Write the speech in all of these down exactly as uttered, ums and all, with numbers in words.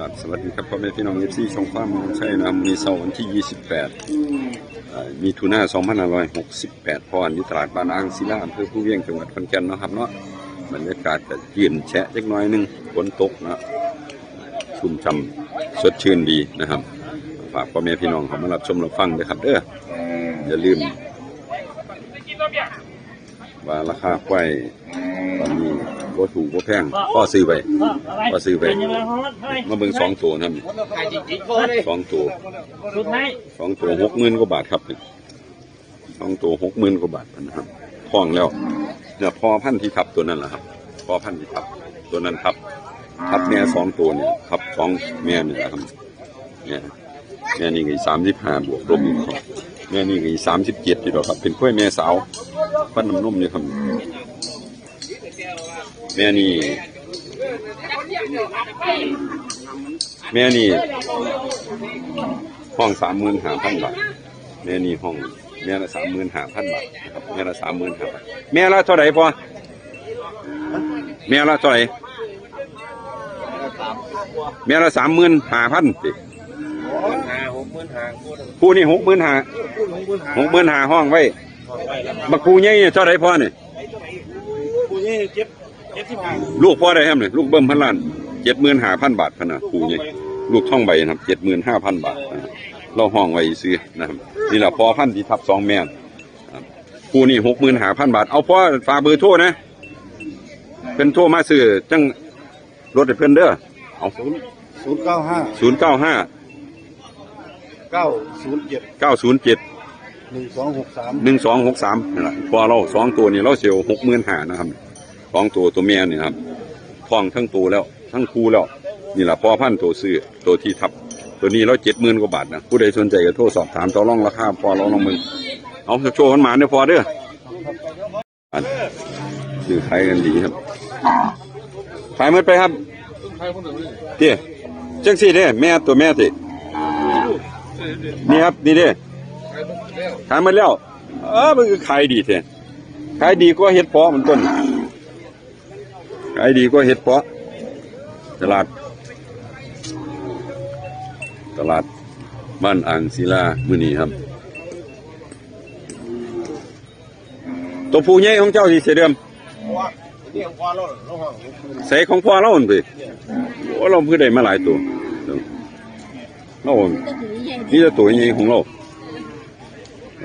ครับ สวัสดีครับ พ่อแม่พี่น้อง เอฟซี ช่องฟาร์มเมืองชัยนะครับ มื้อนี้เสาร์วันที่ ยี่สิบแปด เอ่อ มิถุนายน สองพันห้าร้อยหกสิบแปด พ้อกันอยู่ตลาดบ้านอ่างศิลา อำเภอภูเวียง จังหวัดขอนแก่นเนาะครับเนาะ บรรยากาศก็เย็นแฉะจักหน่อยหนึ่ง ฝนตกนะ ชุ่มฉ่ำสดชื่นดีนะครับ ฝากพ่อแม่พี่น้องเข้ามารับชมรับฟังด้วยครับเด้อ อย่าลืม ว่าราคาควายตอนนี้บ่ถูกบ่แพง พอซื้อไป พอซื้อไป มาเบิ่งสองตัวนั่น สองตัว สุดท้าย สองตัว หกหมื่นกว่าบาทครับ สองตัว หกหมื่นกว่าบาทนะครับ ท้องแล้ว เนี่ย พ่อพันธุ์ที่ทับตัวนั่นแหละครับ พ่อพันธุ์ที่ทับ ตัวนั้นทับ ทับแม่สองตัวเนี่ย ทับสองแม่นี่แหละครับ เนี่ย แม่นี่ก็ สามสิบห้า บวกลบอีกครับ แม่นี่ก็ สามสิบเจ็ด อยู่แล้วครับ เป็นควายแม่สาว ฟันน้ำนมเนี่ยครับ แม่นี่ แม่นี่ ห้อง สามหมื่นห้าพัน บาท แม่นี่ห้อง แม่ละ สามหมื่นห้าพัน บาทนะครับ แม่ละ สามหมื่นห้าพัน แม่ละเท่าไหร่พ่อ แม่ละเท่าไหร่ แม่ละ สามหมื่นห้าพัน ติ หาหกหมื่นห้า คู่นี่ หกหมื่นห้า หกหมื่นห้า ห้องไว้ บักคู่ใหญ่นี่เท่าไหร่พ่อนี่ คู่ใหญ่เจ็ด เจ็ดสิบห้า ลูกพ่อได้ครับนี่ ลูกเบิ่มพันล้าน เจ็ดหมื่นห้าพัน บาทพะนะคู่ใหญ่ ลูกทองใบนะครับ เจ็ดหมื่นห้าพัน บาทนะครับ เราห้องไว้ซื้อนะครับ นี่แหละพ่อพันธุ์ที่ทับสองแม่นะครับ คู่นี่ หกหมื่นห้าพัน บาท เอาพ่อฝากเบอร์โทรนะ เพิ่นโทรมาซื้อจั่งลดให้เพิ่นเด้อ เอา ศูนย์ ศูนย์เก้าห้า ศูนย์เก้าห้า เก้าศูนย์เจ็ด เก้าศูนย์เจ็ด หนึ่งสองหกสาม หนึ่งสองหกสาม นั่นล่ะ พ่อเราสองตัวนี่เราสิเอา หกหมื่นห้า นะครับ สองตัว ตัวแม่นี่นะครับ ท้องทั้งตัวแล้ว ทั้งคู่แล้ว นี่ล่ะพ่อพันธุ์ตัวซื้อ ตัวที่ทับ ตัวนี้เรา เจ็ดหมื่นกว่าบาทนะ ผู้ใดสนใจก็โทรสอบถามต่อรองราคาพ่อเราลองเบิ่ง เอาโชคมันหมานเด้อพ่อเด้อ อันซื้อขายกันดีครับ ขายหมดไปครับ เตี้ย จังซี่เด้ แม่ตัวแม่ติ นี่ครับ นี่เด้ ขายหมดแล้ว เออ มันคือขายดีแท้ ขายดีกว่าเห็ดเผาะมันต้น ขายดีกว่าเห็ดเผาะ ตลาด ตลาดบ้านอ่างศิลามื้อนี้ครับ ตัวผู้ใหญ่ของเจ้าสิเสียเดิม ใส่ของพ่อเราหั่นติ โอ้ เราคือได้มาหลายตัว เรา นี่แต่ตัวใหญ่ของเรา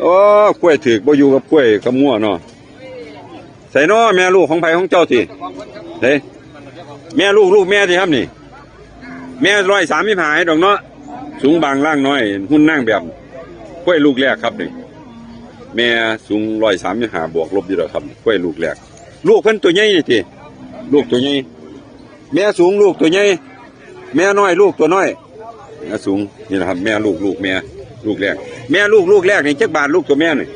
โอ้ กล้วยถืกบ่อยู่กับกล้วยกับงัวเนาะ ใส่น้อแม่ลูกของไผของเจ้าติ เด้ แม่ลูก ลูกแม่ติครับนี่ แม่ ร้อยสามสิบห้า ดอกเนาะ สูงบางล่างน้อย หุ่นนางแบบ กล้วยลูกแรกครับนี่ แม่สูง ร้อยสามสิบห้า บวกลบอยู่ดอกครับ กล้วยลูกแรก ลูกเพิ่นตัวใหญ่นี่ติ ลูกตัวใหญ่ แม่สูง ลูกตัวใหญ่ แม่น้อย ลูกตัวน้อย แม่สูง นี่นะครับ แม่ลูก ลูกแม่ ลูกแรก แม่ลูก ลูกแรกนี่จักบาท ลูกตัวแม่นี่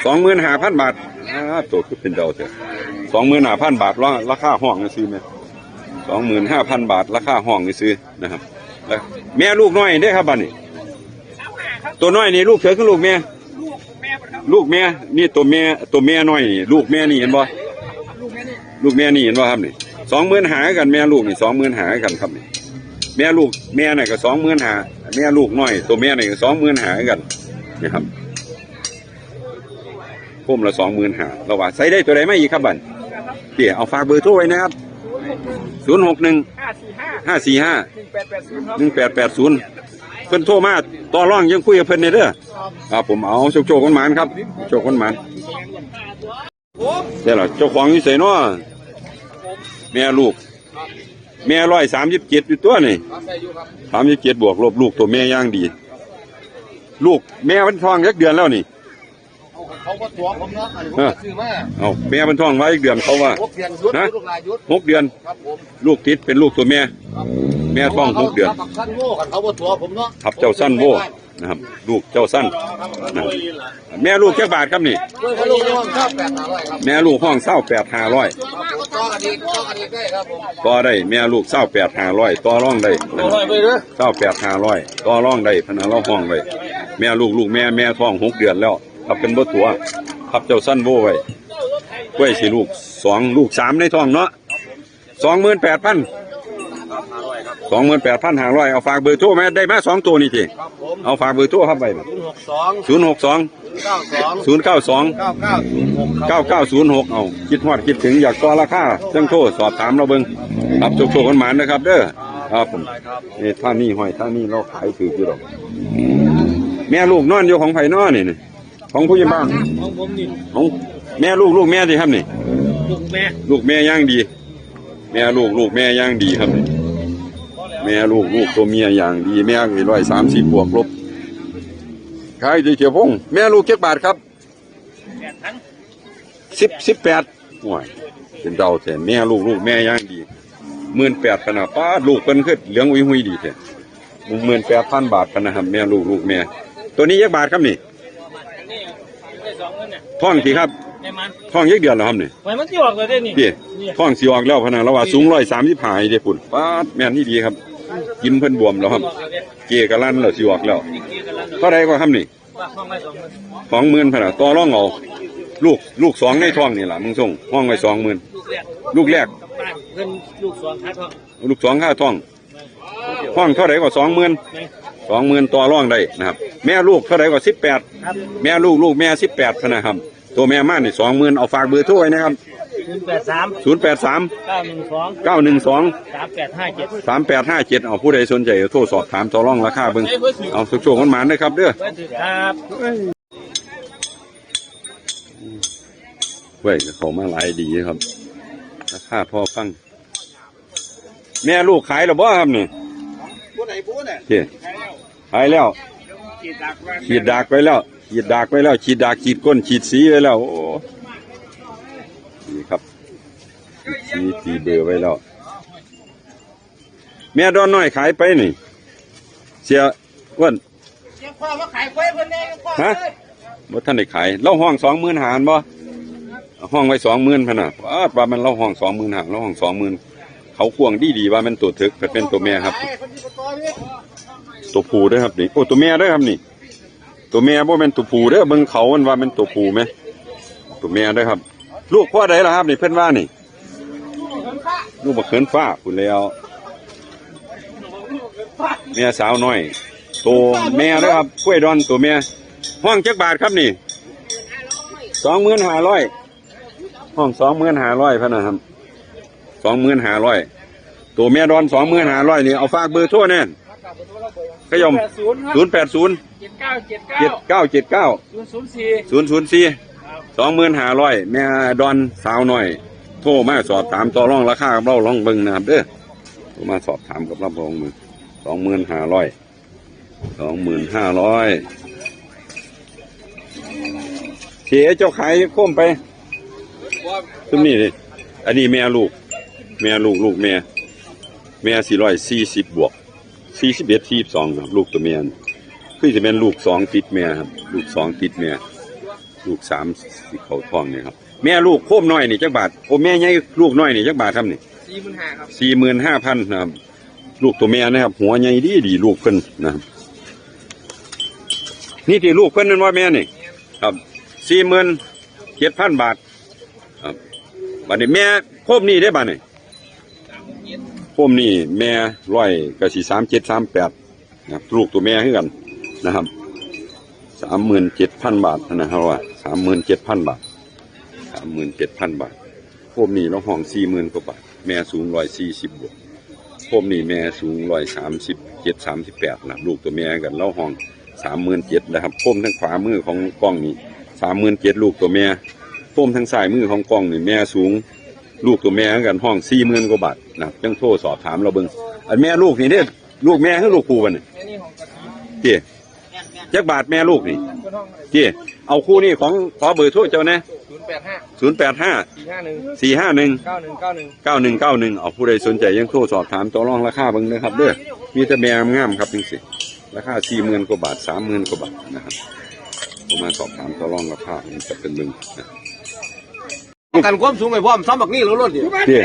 สองหมื่นห้าพัน บาท อ่า ตัวคือเป็นเดาเถอะ สองหมื่นห้าพัน บาท ราคาห้องซื้อแม่ สองหมื่นห้าพัน บาท ราคาห้องซื้อนะครับ แล้วแม่ลูกน้อยเด้ครับบัดนี้ ตัวน้อยนี่ลูกเถิกคือลูกแม่ ลูกแม่ นี่ตัวแม่ ตัวแม่น้อยนี่ ลูกแม่นี่เห็นบ่ ลูกแม่นี่เห็นบ่ครับนี่ สองหมื่นห้า กัน แม่ลูกนี่ สองหมื่นห้า กันครับนี่ แม่ลูก แม่น่ะก็ สองหมื่นห้า แม่ลูกน้อย ตัวแม่นี่ก็ สองหมื่นห้า กัน นะครับ โคมละ สองหมื่นห้า แล้วว่าใส่ได้ตัวใดมาอีกครับบัด เตี้ย เอาฝากเบอร์โทรไว้นะครับ ศูนย์หกหนึ่ง ห้าสี่ห้า ห้าสี่ห้า หนึ่งแปดแปดศูนย์ ครับ หนึ่งแปดแปดศูนย์ เพิ่นโทรมาต่อรองยังคุยกับเพิ่นได้เด้อ ครับผม เอาโชคๆ กันหมานครับ โชคกันหมาน เด้ล่ะ เจ้าของอยู่ไสน้อ แม่ลูก แม่ ร้อยสามสิบเจ็ด อยู่ตัวนี่ สามสิบเจ็ด บวกลบ ลูกตัวแม่อย่างดี ลูกแม่มันท้องจักเดือนแล้วนี่ เอา เขาบ่ตั๋วผมเนาะ อันนี้ผม เออ ก็ซื้อมา เอา แม่มันท้องไว้อีกเดือนเขาว่า หกเดือนหยุด ฮะ ลูกหลานหยุด หกเดือน ครับผม ลูกติดเป็นลูกตัวแม่ ครับ แม่ท้องหกเดือน ครับ ท่านโว้กัน เขาบ่ตั๋วผมเนาะ ครับ เจ้าสั้นโว้ นะครับ ลูกเจ้าสั้นนะ แม่ลูกจักบาทครับนี่ ด้วยเขาลูกห้องเก้าแปดห้าร้อยครับ แม่ลูกห้อง เศร้าแปดห้าร้อย ครับผม ต่อกันอีก ต่อกันอีกได้ครับผม ต่อได้ แม่ลูก เศร้าแปดห้าร้อย ต่อรองได้นะ ต่อรองได้เด้อ เศร้าแปดห้าร้อย ต่อรองได้พะนะ เราห้องไว้ แม่ลูก ลูกแม่ แม่ท้องหกเดือนแล้ว ครับ เป็นบ่ตั๋ว ครับ เจ้าสั้นโว้ไว้ กล้วยสิลูกสอง ลูกสามในท้องเนาะ สองหมื่นแปดพัน สองหมื่นแปดพันห้าร้อย เอาฝากเบอร์โทรมา ได้มาสองตัวนี่ติ ครับผม เอาฝากเบอร์โทรครับไป ศูนย์หกสอง ศูนย์หกสอง ศูนย์เก้าสอง ศูนย์เก้าสอง เก้าเก้าศูนย์หก ครับ เก้าเก้าศูนย์หก เอา คิดฮอดคิดถึงอยากต่อราคา จั่งโทรสอบถามลาวเบิ่ง ครับ โชคๆ หมานๆ นะครับเด้อ ครับผม นี่ท่านนี่ห้อย ท่านนี่ลาวขายถืกอยู่ดอก แม่ลูกนอนอยู่ของไผน้อนี่ ของผู้ใหญ่บ้าน ของผมนี่ ของแม่ลูก ลูกแม่ติครับนี่ ลูกแม่ ลูกแม่อย่างดี แม่ลูก ลูกแม่อย่างดีครับนี่ แม่ลูก ลูกตัวเมียอย่างดี แม่ก็ร้อยสามสิบบวกลบ ขายอยู่เขียวพง แม่ลูกจักบาทครับ แปดพัน สิบ สิบแปด โอ้ย เป็นเดาแท้ แม่ลูก ลูกแม่อย่างดี หมื่นแปดพัน นะ ป๊าด ลูกเพิ่นคือเหลืองอุ้ยหุยดีแท้ หมื่นแปดพันบาทพันนะครับ แม่ลูก ลูกแม่ ตัวนี้จักบาทครับนี่ นี่ได้สองหมื่นเนี่ย ท้องสิครับ ได้มัน ท้องยักเดือนแล้วครับนี่ ไว้มันสิออกเลยเด้นี่ พี่ นี่ ท้องสิออกแล้วพะนะ ลาวว่าสูงร้อยสามสิบห้าเด้พุ่น ป๊าด แม่นอี่ดีครับ กินเพิ่นบวมแล้วครับ เกกะลั่นแล้วสิออกแล้ว เท่าใดก็ครับนี่ ว่าห้องไว้สองหมื่น สองหมื่นพะนะ ต่อรองเอา ลูก ลูกสองในท้องนี่ล่ะ มึงส่ง ห้องไว้สองหมื่น ลูกแรก ลูกแรก บ้านเพิ่นลูกสองคาท้อง ลูกสองคาท้อง ห้องเท่าใดก็สองหมื่น แม่น สองหมื่น ต่อรองได้นะครับ แม่ลูกเท่าใดก็สิบแปด ครับ แม่ลูก ลูกแม่สิบแปดพะนะครับ ตัวแม่มานี่สองหมื่น เอาฝากเบอร์โทรไว้นะครับ ศูนย์แปดสาม ศูนย์แปดสาม เก้าหนึ่งสอง เก้าหนึ่งสอง สามแปดห้าเจ็ด สามแปดห้าเจ็ด เอาผู้ใดสนใจก็โทรสอบถามต่อรองราคาเบิ่ง เอาโชคๆ หมานๆ นะครับเด้อ ครับ เว้ย เข้ามาหลายดีครับ ราคาพอฟัง แม่ลูกขายแล้วบ่ครับนี่ ผู้ใดผู้น่ะ เจ้ ขายแล้ว ขีดดากไว้แล้ว ขีดดากไว้แล้ว ขีดดาก ขีดก้น ขีดสีไว้แล้ว โอ้ นี่ครับ ขีดสี ขีดเบอร์ไว้แล้ว แม่ดอนน้อยขายไปนี่ เสียอ้วน เสียพ่อมาขายกล้วยเพิ่นแน่พ่อ ฮะ เอ้ย บ่ทันได้ขาย ลาวห้องสองหมื่นห้าบ่ ห้องไว้สองหมื่นพะนะ ป๊าด ว่ามันลาวห้องสองหมื่นห้า ลาวห้องสองหมื่น เขากวางดีๆ ว่ามันตัวเถิก แต่เป็นตัวแม่ครับ ตัวผู้เด้อครับนี่ โอ้ ตัวแม่เด้อครับนี่ ตัวแม่บ่แม่นตัวผู้เด้อ เบิ่งเขามันว่าแม่นตัวผู้แหม ตัวแม่เด้อครับ ลูกพ่อใดล่ะครับนี่ เพิ่นว่านี่ ลูกบักเขินฟ้าพู้นแหล้ว แม่สาวน้อย ตัวแม่เด้อครับ กล้วยดอนตัวแม่ ห้องจักบาทครับนี่ สองหมื่นห้าร้อย ห้องสองหมื่นห้าร้อยพะนะครับ สองหมื่นห้าร้อย ตัวแม่ดอนสองหมื่นห้าร้อยนี่ เอาฝากเบอร์โทรแน่ ขย่อม ศูนย์แปดศูนย์ เจ็ดเก้าเจ็ดเก้า เจ็ดเก้าเจ็ดเก้า ศูนย์ศูนย์สี่ ศูนย์ศูนย์สี่ สองหมื่นห้าร้อย แม่ดอนสาวน้อย โทรมาสอบถามต่อรองราคากับลาวลองเบิ่งนะครับเด้อ โทรมาสอบถามกับลาวลองเบิ่ง สองหมื่นห้าร้อย สองหมื่นห้าร้อย เสียเจ้าขายโคมไป ซุมนี่นี่ อันนี้แม่ลูก แม่ลูก ลูกแม่ แม่สี่ร้อยสี่สิบบวก สี่สิบเอ็ด สี่สิบสองครับ ลูกตัวแม่นี่ คือจะเป็นลูกสองติดแม่ครับ ลูกสองติดแม่ ลูกสามสิเข้าท้องนี่ครับ แม่ลูกโคมน้อยนี่จักบาท โอ้ แม่ใหญ่ลูกน้อยนี่จักบาทครับนี่ สี่หมื่นห้าครับ สี่หมื่นห้าพันนะครับ ลูกตัวแม่นะครับ หัวใหญ่ดีดี ลูกเพิ่นนะครับ นี่ติลูกเพิ่นนั่นว่าแม่นี่ ครับ สี่หมื่นเจ็ดพันบาท ครับ บัดนี้แม่โคมนี่ได้บัดนี้ โคมนี่แม่ร้อยก็สิสามเจ็ด สามแปด นะครับ ลูกตัวแม่คือกันนะครับ สามหมื่นเจ็ดพันบาทนะครับ ว่า สามหมื่นเจ็ดพันบาท สามหมื่นเจ็ดพันบาท โคมนี่ลาวห้องสี่หมื่นกว่าบาท แม่สูงร้อยสี่สิบบวก โคมนี่แม่สูงร้อยสามสิบเจ็ด สามสิบแปดนะ ลูกตัวแม่กัน ลาวห้องสามหมื่นเจ็ดนะครับ โคมทางขวามือของกล้องนี่ สามหมื่นเจ็ด ลูกตัวแม่ โคมทางซ้ายมือของกล้องนี่ แม่สูง ลูกตัวแม่กัน ห้องสี่หมื่นกว่าบาทนะครับ จั่งโทรสอบถามลาวเบิ่ง อันแม่ลูกนี่เด้ ลูกแม่คือลูกผู้บัดนี้ เตี้ย จักบาทแม่ลูกนี่ เตี้ย เอาคู่นี่ของ ขอเบอร์โทรเจ้าแหน่ ศูนย์แปดห้า ศูนย์แปดห้า สี่ห้าหนึ่ง สี่ห้าหนึ่ง เก้าหนึ่งเก้าหนึ่ง เก้าหนึ่งเก้าหนึ่ง เอาผู้ใดสนใจจั่งโทรสอบถามต่อรองราคาเบิ่งนะครับเด้อ มีแต่แม่งามๆครับจั่งซี้ ราคาสี่หมื่นกว่าบาท สามหมื่นกว่าบาทนะครับ โทรมาสอบถามต่อรองราคามันจะเป็นเบิ่งนะ กันความสูงไปพร้อม ซ้ำบักนี่แล้วรถเนี่ย เตี้ย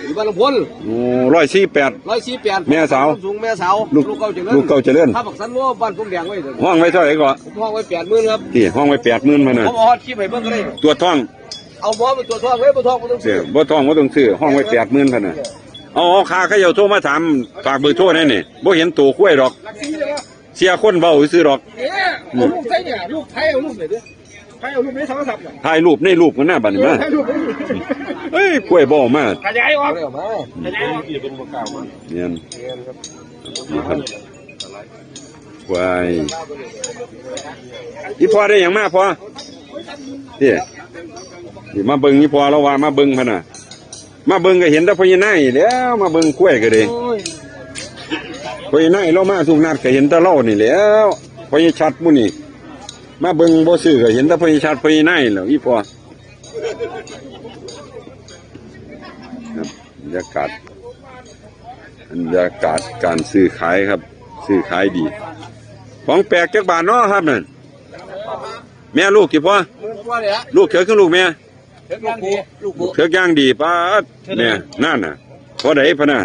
อยู่บ้านลำพล โอ้ ร้อยสี่แปด ร้อยสี่แปด แม่สาว ความสูงแม่สาว ลูก ลูกเก้าเจริญ ลูกเก้าเจริญ ถ้าบักสันว่าบ้านพวกแดงไว้เถอะ ห้องไว้เท่าไหร่ก็ ผมห้องไว้แปดหมื่นครับ เตี้ย ห้องไว้แปดหมื่นพะนะ ผมเอาฮอดคลิปให้เบิ่งก็ได้ ตัวท้อง เอาหมอเป็นตัวท้องเลย บ่ท้องบ่ต้องซื้อ เตี้ย บ่ท้องบ่ต้องซื้อ ห้องไว้แปดหมื่นพะนะ เอา เอา ข้าเขาเจ้าโทรมาถาม ฝากเบอร์โทรแหน่นี่ บ่เห็นตัวควายดอก เสียคนเว้าซื่อดอก เนี่ย เอารูปใส่เนี่ย รูปไทย เอารูปหน่อยดิ ไทย เอารูปในโทรศัพท์น่ะ ถ่ายรูปในรูปกันหน้าบัดนี้มา ถ่ายรูป เฮ้ย ควายบ่ออกมา ขยายออก ขยายออก เนี่ย นี่ครับ ควาย อีพ่อได้หยังมาพ่อ เด้ นี่มาเบิ่งอีพ่อ ลาวว่ามาเบิ่งพะนะ มาเบิ่งก็เห็นแต่พ่อใหญ่นายแหล้ว มาเบิ่งควายก็เด้ โอ้ย พ่อใหญ่นายลาวมาทุกนัดก็เห็นแต่ลาวนี่แหล้ว พ่อใหญ่ชัดหมู่นี่ มาเบิ่งบ่ซื้อก็เห็นแต่พ่อใหญ่ชัด พ่อใหญ่นายแหล้ว อีพ่อ ครับ บรรยากาศ บรรยากาศการซื้อขายครับ ซื้อขายดี ของแปลกจักบาทเนาะครับนั่น แม่ลูกกี่พ่อ หมื่นกว่าเลยฮะ ลูกเถิกคือลูกแม่ เถิกอย่างดี ลูกเถิกอย่างดี ป๊าด แม่ นั่นน่ะ เท่าใดพะนะ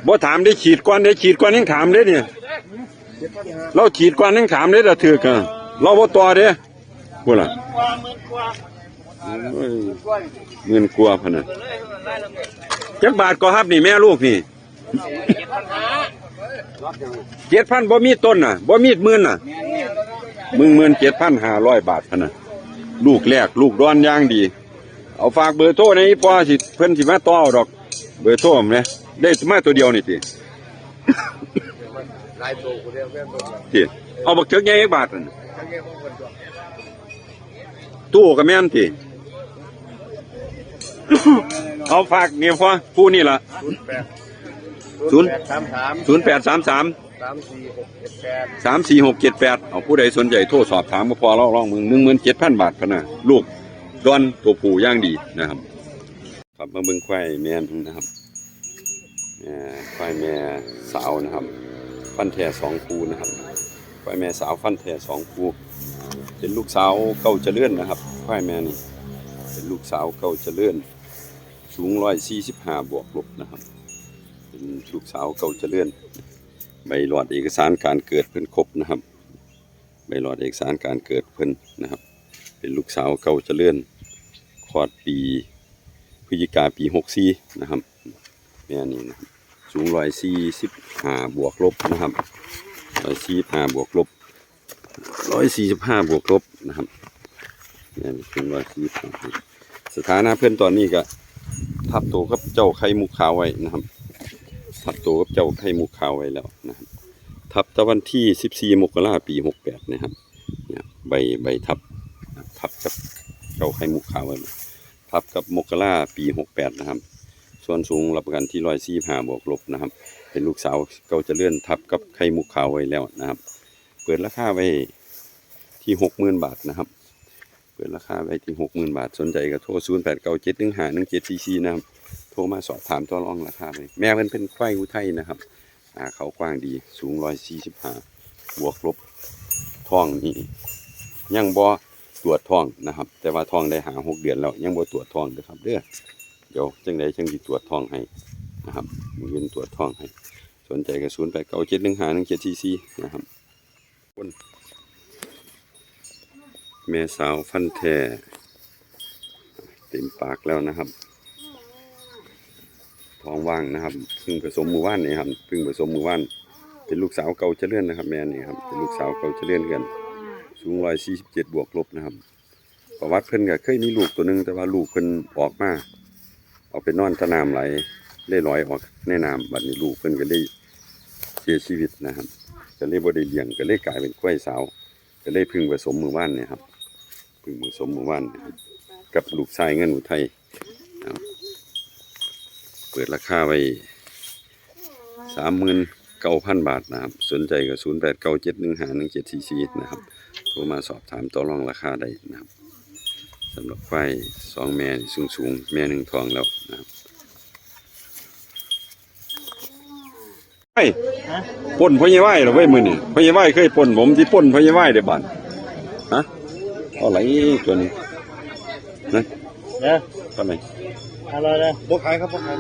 บ่ถามได้ ฉีดก่อนได้ ฉีดก่อนยังถามได้เนี่ย เราฉีดก่อนยังถามได้ เราถือกอะ เราบ่ต่อเด้ พูดล่ะ โอ้ย หมื่นกว่าพะนะ จักบาทก็ครับนี่ แม่ลูกนี่ เจ็ดพัน บ่มีต้นน่ะ บ่มีหมื่นน่ะ หมื่น หมื่นเจ็ดพันห้าร้อยบาทพะนะ ลูกแรก ลูกดอนอย่างดี เอาฝากเบอร์โทรในพ่อสิ เพิ่นสิมาต่อเอาดอก เบอร์โทรผมเนี่ย ได้มาตัวเดียวนี่ติ หลายตัวกูเรียกแม่นบ่ ติ เอาบักเถิกใหญ่จักบาทนั่น ตู้ก็แม่นติ เอาฝากเนี่ยพ่อ ผู้นี่ล่ะ ศูนย์แปด ศูนย์ ศูนย์แปดสามสาม ศูนย์แปดสามสาม สามสี่หกเจ็ดแปด สามสี่หกเจ็ดแปด เอาผู้ใดสนใจโทรสอบถามก็พอลองลองมึง หนึ่งหมื่นเจ็ดพันบาทพะนะ ลูกดอนตัวผู้อย่างดีนะครับ ครับ มาเบิ่งควายแม่นนะครับ เอ่อ ควายแม่สาวนะครับ ฟันแท้สองคู่นะครับ ควายแม่สาวฟันแท้สองคู่ เป็นลูกสาวเก้าเจริญนะครับ ควายแม่นี่ เป็นลูกสาวเก้าเจริญ สูงร้อยสี่สิบห้าบวกลบนะครับ เป็นลูกสาวเก้าเจริญ ใบหลอดเอกสารการเกิดเพิ่นครบนะครับ ใบหลอดเอกสารการเกิดเพิ่นนะครับ เป็นลูกสาวเก้าเจริญ คลอดปีพฤศจิกาปีหกสี่นะครับ แม่นี่นะครับ สูงร้อยสี่สิบห้าบวกลบนะครับ ร้อยสี่สิบห้าบวกลบ ร้อยสี่สิบห้าบวกลบนะครับ แม่นี่สูงร้อยสี่สิบห้า สถานะเพิ่นตอนนี้ก็ทับโตกับเจ้าไข่มุกขาวไว้นะครับ ทับโตกับเจ้าไข่มุกขาวไว้แล้วนะครับ ทับแต่วันที่สิบสี่มกราปีหกแปดนะครับ เนี่ย ใบ ใบทับ ทับกับเจ้าไข่มุกขาวไว้ ทับกับมกราปีหกแปดนะครับ ส่วนสูงรับประกันที่ร้อยสี่สิบห้าบวกลบนะครับ เป็นลูกสาวเก้าเจริญทับกับไข่มุกขาวไว้แล้วนะครับ เปิดราคาไว้ที่หกหมื่นบาทนะครับ เปิดราคาไว้ที่หกหมื่นบาท สนใจก็โทรศูนย์แปดเก้าเจ็ดหนึ่งห้าหนึ่งเจ็ดสี่สี่นะครับ โทรมาสอบถามต่อรองราคาเลย แม่เพิ่นเป็นควายอุทัยนะครับ อ่า เขากว้างดี สูงร้อยสี่สิบห้าบวกลบ ท้องนี่ยังบ่ตรวจท้องนะครับ แต่ว่าท้องได้ห้าหกเดือนแล้ว ยังบ่ตรวจท้องเด้อครับเด้อ เดี๋ยวจังใดจังสิตรวจท้องให้นะครับ มื้ออื่นตรวจท้องให้ สนใจก็ศูนย์แปดเก้าเจ็ดหนึ่งห้าหนึ่งเจ็ดสี่สี่นะครับ แม่สาวฟันแท้ เต็มปากแล้วนะครับ ท้องว่างนะครับ เพิ่งผสมมื้อวานนี่ครับ เพิ่งผสมมื้อวาน เป็นลูกสาวเก้าเจริญนะครับ แม่นี่ครับ เป็นลูกสาวเก้าเจริญกัน สูงร้อยสี่สิบเจ็ดบวกลบนะครับ ประวัติเพิ่นก็เคยมีลูกตัวหนึ่ง แต่ว่าลูกเพิ่นออกมา เอาไปนอนตะน้ำไหล เลยลอยออกในน้ำ บัดนี้ลูกเพิ่นก็เลยเสียชีวิตนะครับ ก็เลยบ่ได้เลี้ยง ก็เลยกลายเป็นควายสาว ก็เลยเพิ่งผสมมื้อวานนี่ครับ เพิ่งผสมมื้อวานนี่ครับ กับลูกชายเงินอุทัยนะครับ เปิดราคาไว้ สามหมื่นเก้าพันบาทนะครับ สนใจก็ศูนย์แปดเก้าเจ็ดหนึ่งห้าหนึ่งเจ็ดสี่สี่นะครับ โทรมาสอบถามต่อรองราคาได้นะครับ สำหรับควายสองแม่สูงๆ แม่หนึ่งท้องแล้วนะครับ ไอ้ ฮะ ปล้นพ่อใหญ่ไหว้เหรอเว้ย มื้อนี้ พ่อใหญ่ไหว้เคยปล้น ผมสิปล้นพ่อใหญ่ไหว้เด้อบัด ฮะ เอาอะไรตัวนี้ นะ เด้อ เท่าไหร่ ห้าร้อยเด้อ บ่ขายครับ บ่ขาย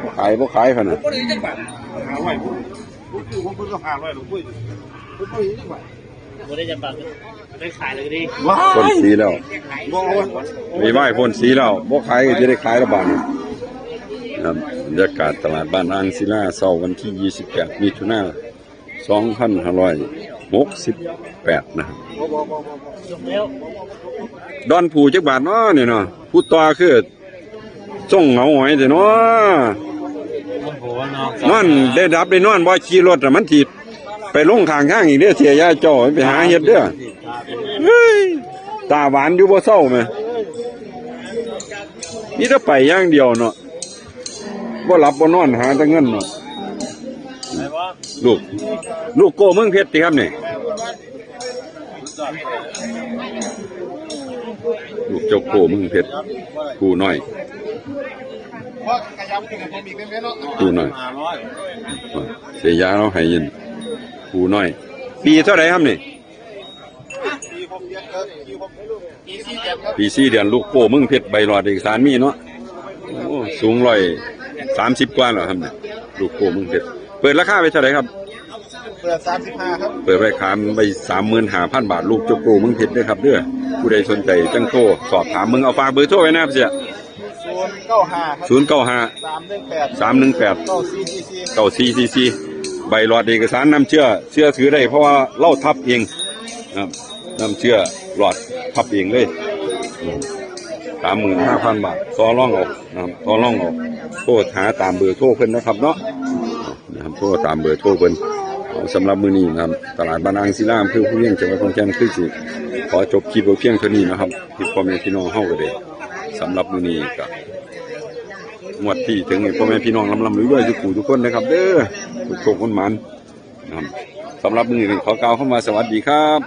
บ่ขาย บ่ขายขนาด บ่ได้จักบาท ห้าร้อย ผมคือผมเพิ่นก็ห้าร้อยหรอกเว้ย ผมบ่ได้จักบาท บ่ได้จักบาท ได้ขายเลยก็ดี ว้าย ปล้นสีแล้ว บ่เอา ไม่ไหว้ปล้นสีแล้ว บ่ขายก็จะได้ขายแล้วบาดนี้ ครับ บรรยากาศตลาดบ้านอ่างศิลา เช้าวันที่ ยี่สิบแปด มิถุนายน สองพันห้าร้อยหกสิบแปด นะครับ ดอนผู้จักบาทเนาะนี่เนาะ ผู้ต่อคือส่งเหงาหอยแต่เนาะ นอนได้รับได้นอนบ่ ขี่รถอะมันสิไปลงข้างทางอีกเด้อ เสียยาเจ้าไปหาเฮ็ดเด้อ เฮ้ย ตาหวานอยู่บ่เซาแหม มีแต่ไปอย่างเดียวเนาะ บ่หลับบ่นอนหาแต่เงินเนาะ ลูก ลูกโก้เมืองเพชรติครับนี่ ลูกเจ้าโก้เมืองเพชร ผู้น้อย ผู้น้อย เสียยาเราให้ยิน ผู้น้อย ปีเท่าไหร่ครับนี่ ปีสี่เดือน ลูกโก้เมืองเพชร ใบหลอดเอกสารมีเนาะ โอ้ สูงร้อยสามสิบกว่าแล้วครับเนี่ย ลูกโก้เมืองเพชร เปิดราคาไปเท่าไหร่ครับ เปิด สามสิบห้า ครับ เปิดไว้ขายไว้ สามหมื่นห้าพัน บาท ลูกเจ้าโก้เมืองเพชรเด้อครับเด้อ ผู้ใดสนใจจั่งโทรสอบถามเบิ่ง เอาฝากเบอร์โทรไว้นะครับเสีย ศูนย์เก้าห้า ครับ ศูนย์เก้าห้า สามหนึ่งแปด สามหนึ่งแปด เก้าสี่สี่สี่ เก้าสี่สี่สี่ ใบหลอดเอกสารนำเชื่อ เชื่อถือได้ เพราะว่าเราทับเองนะครับ นำเชื่อหลอดทับเองเลย อืม สามหมื่นห้าพัน บาท ต่อรองเอานะครับ ต่อรองเอา โทรหาตามเบอร์โทรเพิ่นนะครับเนาะ นะครับ โทรตามเบอร์โทรเพิ่น เอา สำหรับมื้อนี้นะครับ ตลาดบ้านอ่างศิลา อำเภอภูเวียง จังหวัดขอนแก่น คือสิขอจบคลิปไว้เพียงเท่านี้นะครับ ที่พ่อแม่พี่น้องเฮาก็ได้ สำหรับมื้อนี้ก็ งวดที่ถึงให้พ่อแม่พี่น้องร่ำๆรวยๆทุกผู้ทุกคนนะครับเด้อ ทุกโชคคนหมานนะครับ สำหรับมื้อนี้ขอกล่าวคำว่าสวัสดีครับ